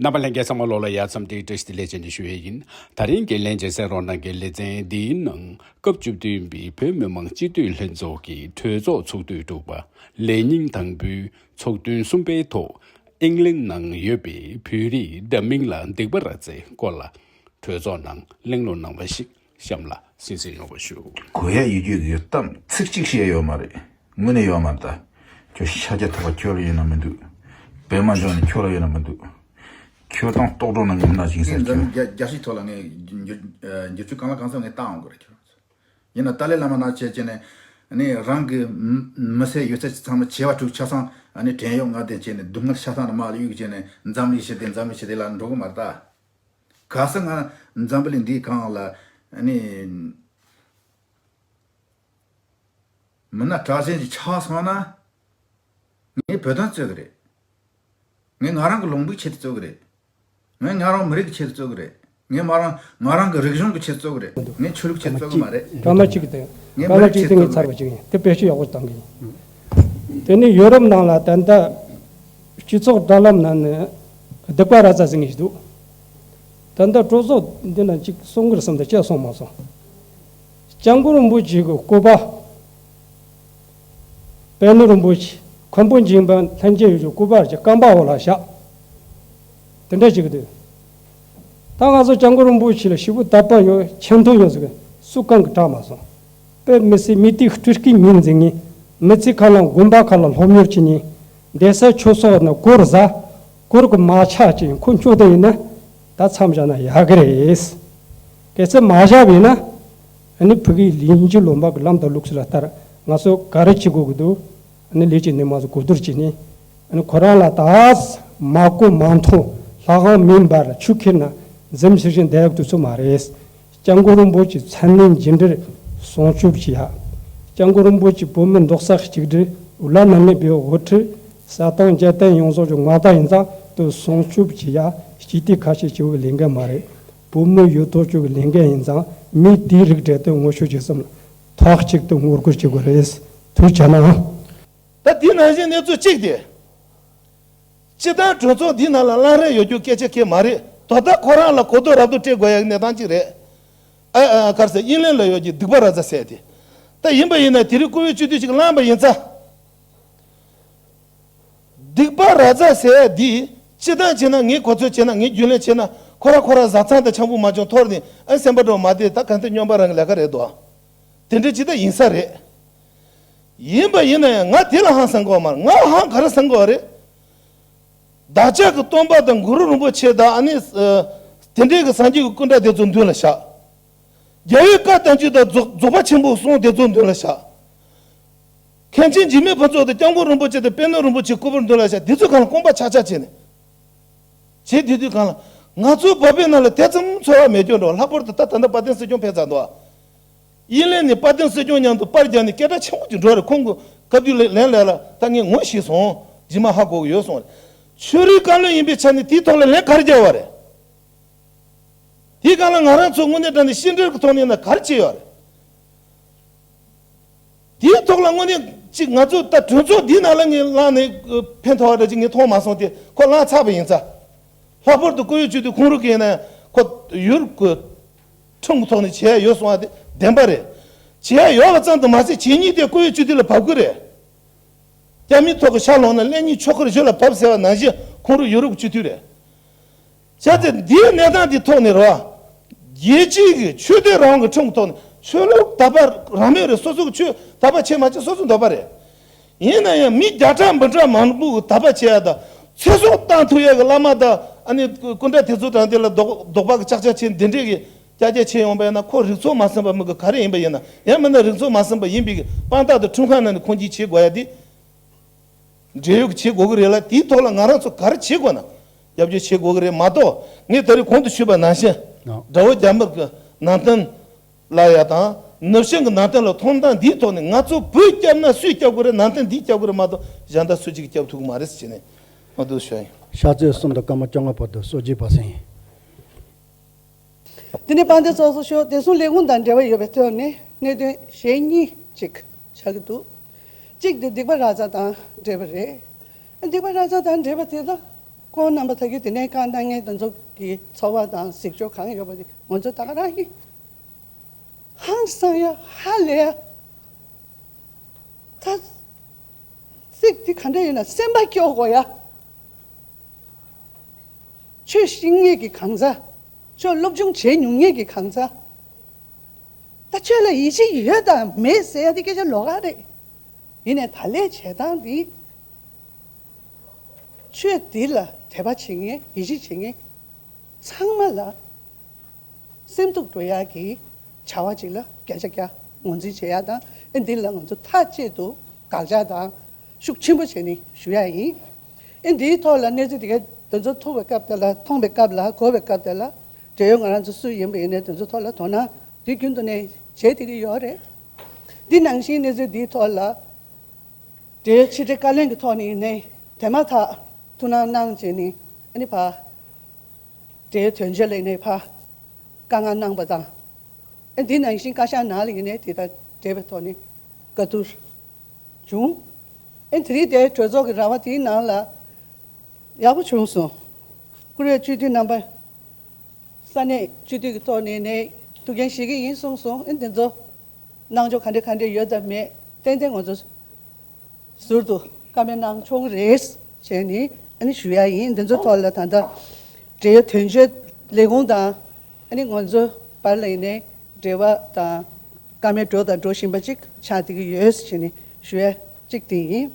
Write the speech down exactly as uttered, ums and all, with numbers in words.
རྣམ་པ་ལྷན་རྒྱས་ཚང་མ་ལོ་ལ་ཡ་མཚམས་འདི་བཀྲ་ཤིས་བདེ་ལེགས་བྱས་ནས་ཞུ་ཡས་ཡིན། ད་རིང་གི་ལན་གཅིག་གསན་རོགས་གནང་གི། ལེ་ཚན་འདིའི་ནང་སྐབས་བཅུ་བདུན་པའི་བོད་མི་མང་སྤྱི་འཐུས་ལྷན་ཚོགས་ཀྱི་གྲོས་ཚོགས་ཚོགས་དུས་དྲུག་པ་ལས་ཉིན་དང་པོའི་ཚོགས་ཐུན་གསུམ་པའི་ཐོག་ཨིང་ལན་ནང་ཡོད་པའི་བོད་རིགས་འདྲ་མིན་ལ་སྡིག་པ་ར་ཙའི་སྐོར་ལ་གྲོས་ཚོགས་ནང་གླེང་སློང་གནང་བ་ཞིག་གཤམ་ལ་གསན་གཟིགས་ཡོང་བ་ཞུ། གོ་ཡ་ཡོད་རྒྱུ་གི་གཏམ་ཚིག་གཅིག་བཤད་ཡོད་མ་རེད། དངོས་གནས་ཡོད་མ་རེད་ད། ཁྱོད་ཤ་རྒྱགས་ཐོགས་པ་ཁྱོད་ལ་ཡོད་ན་མི་འདུག་པད་མ་འབྱུང་གནས་ཁྱོད་ལ་ཡོད་ན་མི་འདུག་ཁྱོད་དང་ལྟོགས་གྲོགས་ནང་གི་མི་ནག་ཅིག་ཡིན་ཟེར་ཁྱོད། རྒྱ་རྒྱ་ཤིག་ཐོག་ལ་ངས་འགྱུར་འགྱུར་བཅོས་གང་ལ་གང་འཚམ་ངས་བཏང་འོང་གི་རེད་ཁྱོད། ཡིན་ན་ཏཱ་ལའི་བླ་མ་ནང་བྱས་བྱས་ནས་ནི་རང་གི་མི་སེར་ཡོད་ཚད་ཚང་མ་བྱེ་བ་དྲུག་ཆ་ཚང་ནི་བྲན་གཡོག་ངར་ལྡན་བྱས་ནས་སྡུག་བསྔལ་ཤ་ཐང་ནས་མར་གཡུག་བྱས་ནས་འཛམ་གླིང་ཞི་བདེ་འཛམ་གླིང་ཞི་བདེ་ལ་འགྲོ་གི་མ་རེད་ད། ག་ས་ང་འཛམ་བུ་གླིང་འདིའི་སྒང་ལ་ནི་མི་སྣ་གྲགས་ཅན་ཅིག་ཆགས་སོང་ན། ངས་བོད་དོན་རྩོད་ཀྱི་རེད། ངས་ང་རང་གི་ལུང་པའི་ཆེད་དུ་རྩོད་ཀྱི་རེད། ངས་ང་རང་མི་རིགས་ཀྱི་ཆེད་དུ་རྩོད་ཀྱི་རེད། ངས་མ་རང་ང་རང་གི་རིག་གཞུང་གི་ཆེད་དུ་རྩོད་ཀྱི་རེད། ངས་ཆོས་ལུགས་ཆེད་དུ་རྩོད་ཀྱི་མ་རེད། སྐར་མ་གཅིག་དང་། ངས་སྐར་མ་མི་རིགས་གཅིག་ཆེད་དུ་དེ་ངས་ཚར་བ་གཅིག་ཡིན། དེ་བེད་སྤྱོད་ཡག་པོ་བཏང་གི་ཡིན། དེ་ནི་ཡོ་རོབ་ནང་ལ་ད་ལྟ་སྤྱི་ཚོགས་དྲ་ལམ་ནང་ནས་སྡིག་པ་ར་ཙ་ཟེར་མཁན་ཞིག་འདུག་ད་ལྟ་གྲོས་ཚོགས་འདི་ན་གཅིག་གསུང་གི་རེད་བསམ་དུས་བཤད་སོང་མ་སོང་། སྐྱབས་མགོན་རིན་པོ་ཆེ་གི་སྐུ་པར། པད་ནོར་རིན་པོ་ཆེ་མཁན་པོ་འཇིགས་མེད་ལྷན་རྒྱས་ཡོད་ཀྱི་སྐུ་པར་གྱི་རྐང་པ་འོག་ལ་བཞག་དེ་འདྲ་བྱེད་ཀྱི་འདུག་ད་ང་ཚོ་སྐྱབས་མགོན་རིན་པོ་ཆེ་ལ་ཞེ་པོ་དད་པ་ཡོད་ཆེ་མཐོང་ཡོད་ཟེར་གི་སུ་གང་གིས་བསྒྲགས་མ་སོང་། དཔེ་མི་སྲིད་མི་དེའི་སྤྲུལ་སྐུའི་མིང་འཛིན་ངེས། མི་ཚེ་ཁ་ལ་དགོན་པ་ཁ་ལ་སློབ་གཉེར་བྱེད་ཉེས། བསྡད་ས་ཆོས་ཚོགས་ན་སྒོར་ཟ། སྒོར་གི་མ་ཆག་ཅིང་ཁོ་སྐྱོ་དེ་ཡིན་ན། ད་མཚམས་བཞག་ན་ཡག་གི་རེད། གལ་སྲིད་མ་བཞག་པ་ཡིན་ན། ཨ་ནི་ཕ་གིའི་ལས་འཇུག་ལུང་པ་གི་ལམ་དང་ལུགས་སྲོལ་ལ་ལྟར་ང་ཚོ་ག་རེ་བྱེད་དགོས་ཀྱི་འདུག་ཨ་ནི་ལས་ཀྱི་ནི་མ་ཚོ་གོ་བསྡུར་བྱས་ནས། ཨ་ནི་ཁོ་རང་ལ་ད་མ་གོ་མ་མཐོང་ལྷ་ཁང་མེ་འབར་ཆུ་ཁྱེར་ན་འཛིམ་ཤིག་ཤིག་བསྡད་ཡག་དུས་ཚོད་མ་རེད། སྐྱབས་མགོན་རིན་པོ་ཆེ་མཚན་གནས་འཇིགས་བྲལ་སྲུང་སྐྱོབ་བྱེད་ཡ། སྐྱབས་མགོན་རིན་པོ་ཆེ་བོད་མི་རྡོག་རྩ་གཅིག་སྒྲིལ་བླ་ན་མེད་པའི་དབུ་ཁྲིད། ས་དང་རྒྱལ་བསྟན་ཡོངས་རྫོགས་ཀྱི་མངའ་བདག་ཡིན་ཙང་དུ་སྲུང་སྐྱོབ་བྱེད་ཡ་སྤྱི་འཐུས་ཁ་ཤས་བྱེད་པའི་ལས་འགན་མ་རེད། བོད་མི་ཡོད་དོ་ཅོག་གི་ལས་འགན་ཡིན་ཙང་མི་དེའི་རིགས་གྲས་དེ་ངོ་ཤེས་བྱེད་སེམས་ཐག་གཅིག་ཏུ་ངོ་རྒོལ་བྱེད་དགོས་རེད། ཐུགས་རྗེ་གནང་། ད་དེ་ནང་བཞིན་གནས་ཚུལ་གཅིག་དེ། སྤྱི་བཏང་གྲོས་ཚོགས་འདི་ནང་ལ་གླེང་རེས་ཡོད་རྒྱུ་སྐད་ཆ་གང་མ་རེད། ད་ལྟ་ཁོ་རང་ལ་གོ་རྟོགས་རབ་ཏུ་སྤྲད་དགོས་ཡག་གནས་སྟངས་གཅིག་རེད། ཨ་ཨ་ག་རེ་ཟེར་ཨིན་ལན་ལ་ཡོད་རྒྱུ་སྡིག་པ་ར་ཙ་ཟེར་དེ། ད་ཡིན་པ་ཡིན་ན་དེ་རིང་བཀུར་འོས་སྤྱི་འཐུས་ཅིག་བླངས་པ་ཡིན་ཙང་། སྡིག་པ་ར་ཙ་ཟེར་ཡ་འདི་སྤྱི་བཏང་བྱས་ན་ངས་གོ་ཚོད་བྱས་ན་ངས་རྒྱུས་ལོན་བྱས་ན་ཁོ་ར་ཁོ་ར་བཟའ་ཚང་དང་ཆང་བུ་མ་བྱུང་འཐོར་ནས་ཨ་སེམས་པ་འགྲོ་མ་བདེ་ད་ག་འདྲ་སྨྱོན་པ་རང་གི་ལས་ཀ་རེད་དོ། དེ་འདྲ་ཅིག་ད་ཡིན་ས་རེད། ཡིན་པ་ཡིན་ན་ཡང་ང་དེ་ལ་ཧང་སང་གི་ཡོད་མ་རེད། ང་ཧང་ག་རེ་སང་གི་ཡོད་རེད། བདག་ཅག་གི་སྟོན་པ་དང་གུ་རུ་རིན་པོ་ཆེ་དང་ཨ་ནི་ཨ་དེ་འདྲའི་གི་སངས་རྒྱས་ཀྱི་སྐུ་འདྲ་དེ་ཚོ་མདུན་ལ་བཞག་རྒྱལ་བའི་བཀའ་བསྟན་བཅོས་དང་རྫོགས་རྫོགས་པ་ཆེན་པོའི་གསུང་དེ་ཚོ་མདུན་ལ་བཞག་མཁན་ཆེན་འཇིགས་མེད་ཕུན་ཚོགས་དང་སྐྱབས་མགོན་རིན་པོ་ཆེ་དང་པད་ནོར་རིན་པོ་ཆེའི་སྐུ་པར་མདུན་ལ་བཞག་དེ་ཚོའི་སྒང་ལ་རྐང་པ་ཆག་ཆག་བྱས་ནས། བྱེད་དུས་དུས་སྒང་ལ་ང་ཚོའི་བོད་པའི་ནང་ལ་དེ་ཙམ་ཚོར་བ་མེད་རྒྱུ་འགྲོ། ལྷག་པར་དུ་ད་ད་ལྟ་དཔལ་ལྡན་སྲིད་སྐྱོང་ཕེབས་ཚར་འདུག་ཨིན་ལན་ནས་དཔལ་ལྡན་སྲིད་སྐྱོང་མཉམ་དུ་པར་རྒྱག་ནས་སྐད་གྲགས་ཆེན་པོ་ཅིག་འགྲོ་རེད། ཁོང་གི་བཀའ་བསྡུར་ལན་ལན་ལས་ལ་ད་ངས་ངོ་ཤེས་སོང་། རྗེས་མ་ཧ་གོ་གི་ཡོད་སོང་རེད། ཆོས་རིག་བཀའ་བློན་ཡིན་པའི་ཆ་ནས་དེའི་ཐོག་ལ་ལན་ག་རེ་བརྒྱབ་པ་རེད། དེའི་སྒང་ལ་ང་རང་ཚོ་དངོས་གནས་དྲང་གནས་ཕྱི་འབྲེལ་གྱི་ཐོག་ནས་ན་ག་རེ་བྱས་ཡོད་རེད། དེའི་ཐོག་ལ་དངོས་གནས་ཅིག་ང་ཚོ་ད་གྲོས་ཚོགས་འདིའི་ནང་ལ་ངས་བླངས་ནས་ཕན་ཐོགས་པ་འདྲ་ཅིག་ངས་མཐོང་མ་སོང་སྟེ་ཁོ་བླངས་ཚར་བ་ཡིན་ཙང་། ལྷག་པར་དུ་བཀུར་འོས་སྤྱི་འཐུས་ཁོང་རང་གིས་ཡིན་ན་ཁོ་ཡུ་རོབ་ཀྱི་ཁྲིམས་ཀྱི་ཐོག་ནས་བྱས་ཡ་ཡོད་སོང་བ་དེ་བདེན་པ་རེད། བྱས་ཡ་ཡོད་པ་ཙམ་དུ་མ་ཟད་བྱས་ཉེས་དེ་བཀུར་འོས་སྤྱི་འཐུས་ལ་བབས་ཀྱི་རེད། སྐྱ་མིན་ཐོག་གི་ཤ་ལོང་ན་ཀླད་རྙིང་ཆོག་ཁར་གཞུ་ལ་བབས་ཟེར་བ་ནང་བཞིན་ཁོང་རང་ཡུ་རོབ་ཀྱི་སྤྱི་འཐུས་རེད། བྱས་ཙང་འདིའི་གནས་སྟངས་འདི་ཐོག་ནས་རོ། རྒྱལ་སྤྱིའི་གི་ཆོས་དད་རང་དབང་གི་ཁྲིམས་ཐོག་ནས་ཆོས་ལུགས་དད་པ་རང་མོས་རེད། སོ་སོ་གི་ཆོས་དད་པ་བྱེད་མ་བྱེད་སོ་སོ་འདོད་པ་རེད། ཡིན་ན་ཡང་མི་བརྒྱ་ཕྲག་འབུམ་ཕྲག་མང་པོ་གི་དད་པ་བྱེད་ཡ་དང་ཚེ་སྲོག་བཏང་ཐུབ་ཡ་གི་བླ་མ་དང་ཨ་ནི་སྐུ་འདྲ་དེ་ཚོ་དང་དེ་ལ་ལྡོག་ལྡོག་པ་གི་ཅག་ཅག་བྱེད་འདི་འདྲས་གི་ཀྱ་ཀྱ་བྱེད་ཡོང་པ་ཡིན་ན་ཁོ་རིག་ཚོགས་མ་ཟིན་པ་མི་གི་ག་རེ་ཡིན་པ་ཡིན་ན་ཡང་མིན་ན་རིག་ཚོགས་མ་ཟིན་པ་ཡིན་པའི་གི་དཔང་རྟགས་དང་ཁྲིམས་ཁང་ནང་ནས་ཁུངས་སྐྱེལ་བྱེད་དགོས་ཡ་དེ། འབྲེལ་ཡོད་ཀྱི་བྱེད་དགོས་ཀྱི་རེད་ལ་དེའི་ཐོག་ལ་ང་རང་ཚོ་ག་རེ་བྱེད་དགོས་ན། རྒྱབ་སྐྱོར་བྱེད་དགོས་ཀྱི་རེད་མ་གཏོགས་ངས་ད་རེས་གོང་དུ་ཞུས་པ་ནང་བཞིན། ཨ། དགྲ་བོ་རྒྱ་དམར་གྱི་ནང་བསྟན་ལ་ཡ་དང་ནུབ་བྱང་གི་ནང་བསྟན་ལ་མཐོང་སྟངས་འདིའི་ཐོག་ནས་ང་ཚོ་བོད་སྐྱབས་ན་སུས་སྐྱབས་དགོས་རེད། ནང་བསྟན་འདིས་སྐྱབས་དགོས་རེད་མ་གཏོགས་གཞན་དག་སུ་གཅིག་གིས་སྐྱབས་ཐུབ་ཀྱི་མ་རེད་ཟེར་བྱས་ནས་མ་འདུག་ཞུ་ཡ་ཡིན། ཕྱག་ཚོད་གསུམ་དང་སྐར་མ་བཅོ་ལྔ་བར་དུ་གསོལ་ཇ་འབག་ཟིན་ཡིན། དེ་ནས་དཔལ་ལྡན་ཚོགས་གཙོ་མཆོག་བདེ་སྲུང་ལས་ཁུངས་དང་འབྲེལ་བ་ཡོད་པའི་ཐོག་ནས་གནད་དོན་གཞན་གཉིས་ཅིག་ཆགས་ཀྱི་འདུག་གཅིག་དེ་སྡིག་པ་ར་ཙ་དང་འབྲེལ་བ་རེད། སྡིག་པ་ར་ཙ་དང་འབྲེལ་བ་དེ་ལ་ ཁོང་རྣམ་པ་ད་གིན་དེ་ནས་བཀའ་གནང་མཁན་དེ་ཚོ་གི་འཚོ་བ་དང་གཟིགས་ཕྱོགས་གང་ཡོད་པ་དེ་ང་ཚོ་ད་ག་རང་ཡིན། ཧང་སང་ཡ་ཧ་ལས་ཡ། ད་ཚིག་དེ་ག་འདྲ་ཡིན་ན་སེམས་པ་སྐྱོ་དགོས་ཡ། ཆོས་ཤེས་མཁན་གྱི་གང་ཟག་ཆོས་སློབ་སྦྱོང་བྱེད་མྱོང་མཁན་གྱི་གང་ཟག་ད་ཆོས་ལ་ཡིད་ཆེས་ཡོད་དང་མེད་ཟེར་ཡ་དེ་སྐད་ཆ་ལོགས་ཀ་རེད། ཡིན་ནའི་ད་ལས་བྱེད་སྟངས་འདི། ཆོས་འདི་ལ་དད་པ་བྱེད་མཁན་ཡིད་ཆེས་བྱེད་མཁན་ཚང་མ་ལ་སེམས་སྡུག་འགྲོ་ཡག་གི་བྱ་བ་ཅིག་ལ་བརྒྱ་ཆ་བརྒྱ་ངོས་འཛིན་བྱེད་ཡག་དང་ཨེ་འདི་ལ་ང་ཚོ་མཐའ་གཅིག་ཏུ་དགག་བྱ་དང་ཤུགས་ཆེན་པོ་བྱས་ནས་ཞུ་ཡག་ཡིན། ཨེ་འདིའི་ཐོག་ལ་གནས་ཚུལ་དེ་ག་དེ་ཚོ་ཐུག་པའི་སྐབས་དེ་ལ་མཐོང་པའི་སྐབས་ལ་གོ་བའི་སྐབས་དེ་ལ་འབྲེལ་ཡོད་ང་རང་ཚོ་སུ་ཡིན་པ་ཡིན་ནའི་དེ་ཚོ་ཐོག་ལ་དོ་སྣང་དུས་རྒྱུན་དུ་ནས་བྱེད་བསྡད་ཀྱི་ཡོད་རེད། འདི་ནང་བཞིན་གནས་ཚུལ་འདིའི་ཐོག་ལ། འབྲེལ་ཡོད་ཕྱི་དྲིལ་བཀའ་བློན་གྱི་ཐོག་ནས་ནས་དེ་མ་ཐག་ཐུགས་སྣང་གནང་བྱས་ནས་ཨ་ནི་ཕ། འབྲེལ་ཡོད་དོན་གཅོད་ལ་ནས་ཕ། བཀའ་མངགས་གནང་པ་དང་། ཨ་འདི་ནང་བཞིན་བཀའ་ཤག་ནང་ལ་ཡིན་ནས་དེ་དང་འབྲེལ་བའི་ཐོག་ནས་བཀའ་བསྡུར་བྱུང་། ཨ་དེ་རིང་དེ་གྲོས་ཚོགས་ཀྱི་ར་བ་དེའི་ནང་ལ་ཡག་པོ་བྱུང་སོང་། བཀུར་འོས་སྤྱི་འཐུས་རྣམ་པ། ས་གནས་སྤྱི་འཐུས་ཀྱི་ཐོག་ནས་ནས་ཐུགས་འགན་བཞེས་ཀྱི་ཡིན་གསུངས་སོང་། ཨ་འདི་ཚོ་གནང་ཕྱོགས་ག་འདྲ་ག་འདྲ་ཡོད་དམ་མེད་ཏན་ཏན་ང་ཚོ་ཟུར་དུ་བཀའ་མོལ་གནང་ཆོག་གི་རེད་བྱས་ནས་ཨ་ནི་ཞུ་ཡ་ཡིན། འདི་ཚོ་ཐོག་ལ་ད་ལྟ་འབྲེལ་ཡོད་དོན་གཅོད་ལས་ཁུངས་དང་ཨ་ནི་ང་ཚོ་བར་ལ་ཡིན་ནའི་འབྲེལ་བ་དང་བཀའ་མོལ་འགྲོ་དང་འགྲོ་བཞིན་པ་ཅིག་ཆགས་བསྡད་ཀྱི་ཡོད་བྱས་ནས་ཞུ་ཡ་གཅིག་དེ་ཡིན།